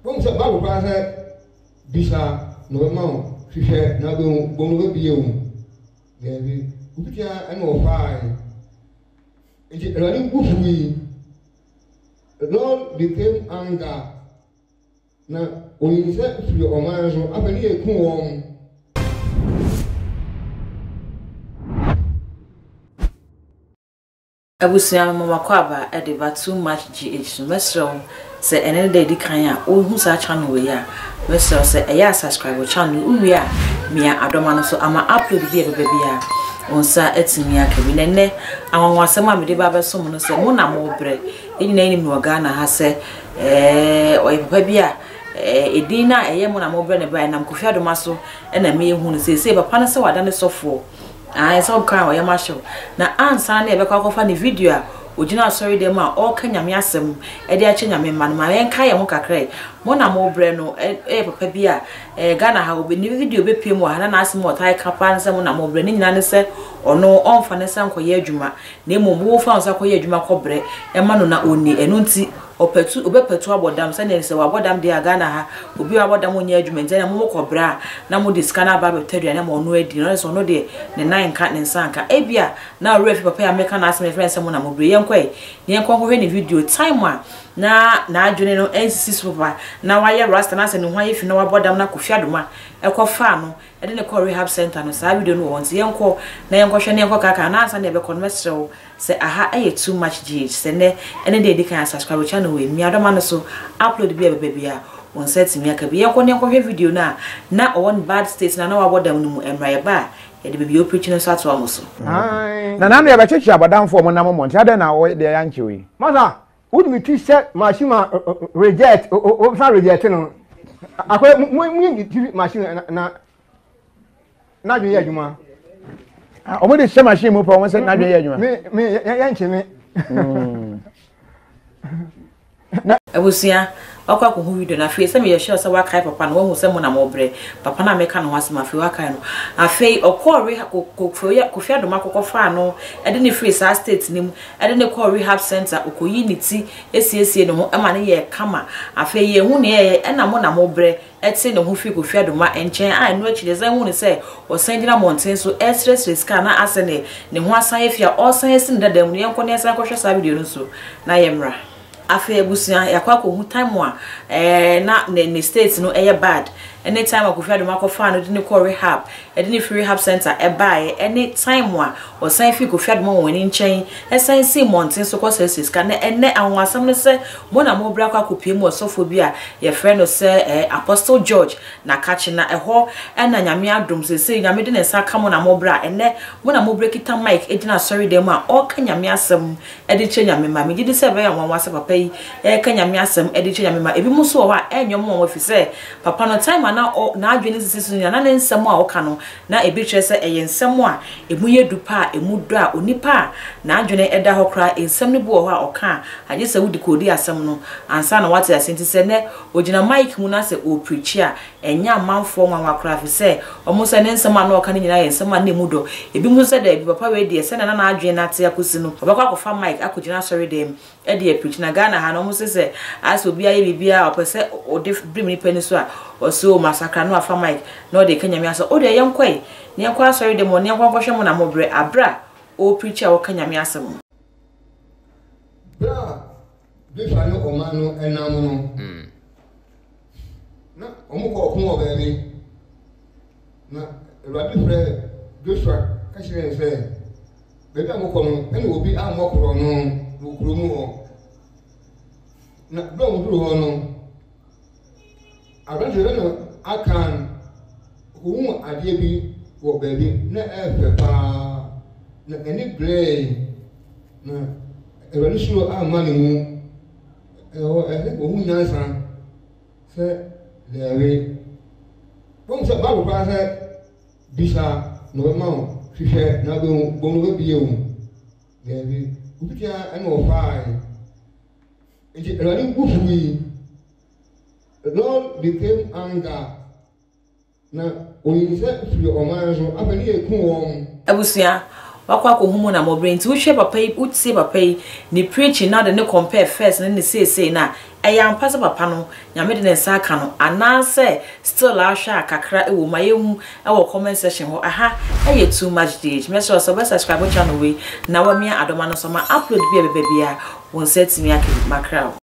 Wohu sɛ Bible koraa sɛ bisa na ɔbɛma wo, hwehwɛ na wobɛhu, bɔ mu na ɔbɛbue wo. Daabi, obi tia ɛna ɔfaae. Nti Awurade bo fuui. The Lord became anger. Na oyii nsa firii ɔman so, afei ne yɛku wɔn. Abusua me moma kwaaba de ba too much GH so mɛsrɛ wo sɛ ɛnɛ ne da edi kan a wo hu saa channel wei a mɛsrɛ wo sɛ ɛyɛ a subscribe channel yi wo wie a mia adɔma no so ama upload bi a ɛbɛba bi a wo nsa atumi aka bi na ɛnɛ anwanwasɛm a mede ba abɛsom no sɛ mo na mo brɛ yɛn nyinaa nim no wɔ Ghana ha sɛ ɛɛ ɔyɛ papa bi a ɛɛ edin no a ɛyɛ mo na mo brɛ ne ba ɛnam Kofi Adoma so ɛna meyɛ hu no seesei papa no sɛ wada ne sɔfoɔ Aane, sɛ ɔka a ɔyam ahye wo. Na ansa na yɛbɛkɔ akɔfa ne video a ɔgyina asɔredɛm mu a ɔreka Nyame asɛm de akyerɛ Nyame mma no, ma yɛnkae yɛn ho kakra yi. Mo na mobrɛ no yɛ papa bi a ɛɛ Ghana ha, ne video bɛpue mu wɔ ha na n'asɛm a ɔtaa ka paa ne sɛ mo na mobrɛ. Ne nyinaa ne sɛ ɔno ɔmfa ne nsa nkɔyɛ adwuma na mmom wo fa wo nsa kɔyɛ adwuma kɔbrɛ ma no na ɔnni. Ɛno nti Ɔpatu ɔbɛpatu abɔ dam sɛdeɛ sɛ wabɔ dam deɛ a Ghana ha obi a wabɔ dam ɔnyɛ adwuma nti ɛna mo kɔ brɛ a na mo de sika no aba abɛtɔ aduane ama ɔno adi na ɔno sɛ ɔno deɛ ne nan nka ne nsa nka ebia na ɔwerɛ afi papa yi a meka n'asɛm yɛfrɛ no sɛ mo na mo brɛ yɛnkɔ ɛ na yɛnkɔ nkɔhwɛ ne video time a na n'adwene no ɛnsisi so papa na wayɛ rasta na sɛ ne ho ayɛ fi na wabɔ dam na Kofi Adoma ɛkɔ faa no ɛde ne kɔ rehab center no saa video no wɔ hɔ nti yɛnkɔ na yɛnkɔhwɛ na yɛnkɔ kaka na ansa na yɛbɛkɔ no mɛsrɛ wo Sɛ aha yɛ too much GH sɛ nɛ ɛne deɛ ɛdi kan a subscribe channel wei mia dɔma no so upload bi a ɛbɛba biara wo nsa atumi aka bi yɛnkɔ na yɛnkɔhwɛ video no a na ɔwɔ ne bad state no a na wabɔ dam no mu ɛmmra yɛba a yɛde baabi a ɔpreachi no nso atoa mo so. Na nano yɛbɛkyekyere abɔdamfoɔ a wɔnam mmɔnten adɛn na wo deɛ yɛankye wo yi. Masa wode me ti hyɛ machine ma reject o san reject no akɔyɛ mo mo yi ti machine na n'adwene yɛ adwuma. Ah, wɔn de hyɛ machine mu pɛ wɔn sɛ n'adwene yɛ adwuma. Me me yɛ nkye me. Hmm. Abusua, wakɔ akɔhu video no afei sɛ meyɛ sure sɛ wakae papa no wahu sɛ mo na mobrɛ papa no a meka ne ho asɛm afei wakae no afei ɔkɔɔ reha Kofi Adoma kɔkɔ faa no ɛde ne firi saa state no mu ɛde ne kɔɔ rehab center ɔkɔyi ne ti esiesie ne ho ɛma ne yɛ kama afei yɛhu ne ɛyɛ ɛna mo na mobrɛ tee ne ho fii Kofi Adomah nkyɛn a ɛno akyi no yɛsan huu no sɛ ɔsan gyina mmɔnten so resrɛsrɛ sika a na asɛ ne ne ho asan afi a ɔresan asi ne dada mu no. Yɛnkɔ na yɛnsan nkɔhwɛ saa video no nso na yɛmmra. Afei abusua yɛakɔ akɔhu time a ɛɛ na ne ne state no yɛ bad ɛne time a Kofi Adomah kɔfaa no de no kɔɔ rehab ɛde no firi rehab center ɛbaeɛ ɛne time a ɔsan fii Kofi Adomah wɔn ani nkyɛn ɛsan sii mmɔnten so kɔsrɛsrɛ sika na ɛnɛ anwanwasɛm no sɛ Mo na mobrɛ akɔ akɔpue mu ɔsɔfoɔ bi a yɛfrɛ no sɛ eh, Apostle George Nakakye, na ɛhɔ na Nyame adom seesei Nyame de ne nsa aka mo na mobrɛ a, ɛnnɛ mo na mobrɛ kita mic gyina asɔredan mu a ɔreka Nyame asɛm de kyerɛ Nyame mma. Megye di sɛ ɛbɛyɛ nwanwa sɛ papa yi reka Nyame asɛm de kyerɛ Nyame mma. Ebinom nso wɔ hɔ a ɛnyɛ wɔn nwanwa ɛfiri sɛ papa no time a na ɔ, n'adwene nsisi so nyinaa na ne nsɛm a ɔka no na ebi kyerɛ sɛ ɛyɛ nsɛm a emu yɛ du pa a emu dɔ a onipa a n'adwene da hɔ koraa nsɛm no bi wɔ hɔ a ɔka a agye sɛ wodi kɔdi asɛm no ansa na woate ase. Enti sɛ nnɛ ogyina mic mu na sɛ ɔrepreachi a, ɛnyɛ amanfoɔ nwanwa koraa efisɛ wɔn sɛ ne nsɛm a na ɔka no nyinaa yɛ nsɛm a na emu dɔ. Ebinom nso sɛ daabi, papa wei deɛ sɛnea na n'adwene no ate akɔsi no, ɔbɛkɔ akɔfa mic akɔgyina asɔredan mu de apirikyi na Ghana ha no ɔmo se sɛ ayɛ sɛ obi ayɛ biribi a ɔpɛ sɛ ɔde brim nipa ani so a ɔse o masakra na wafa mic na ɔde reka Nyame asɛm o deɛ yɛnkɔ ɛ na yɛnkɔ asɔre dɛm hɔ na yɛnkɔ nkɔhwɛ mo na mo brɛ abrɛ a ɔreprikyi a ɔka Nyame asɛm no. Berɛ a Joshua ne ɔman no nam no, na wɔkɔ ɔko wɔ baabi. Na Awurade frɛɛ Joshua ka kyerɛɛ no sɛ, Baabi a mokɔ no, ɛne obi ammɔ korɔno wɔ kuro mu hɔ. Na berɛ a wɔduruu hɔ no, aberanteɛ bɛ no Akan ɔkɔhuu adeɛ bi wɔ baabi na ɛyɛ fɛ paa, na n'ani beree, na Awurade suro amma ne mu. Ɛhɔ ɛsɛ ɔhu nyansa sɛ daabi. Wohu sɛ Bible koraa sɛ Bisa, na wɔbɛma wo, hwehwɛ, na wobɛhu, bɔ mu na wɔbɛbue wo. Daabi, obi tia ɛna ɔfaae. Nti Awurade bo fuui. The Lord became anger. Na oyii nsa firii ɔman so, afei ne yɛku wɔn. Abusua, Wakɔ akɔhu mu na mmɔbrɛ nti wohwɛ papa yi, wotie papa yi ne preaching na wode ne compare first ne ne seesei no a, ɛyɛ ampa sɛ papa no Nyame de ne nsa aka no anaasɛ still a wohwɛ a kakra wɔ mu? Ma yɛnhu wɔ comment section hɔ. Aha yɛ Too Much DH. Mɛsrɛ wo sɛ wobɛ subscribe channel wei na wamia adɔma no so ma upload bi a ɛbɛba biara wo nsa atumi aka bi. Makra wo.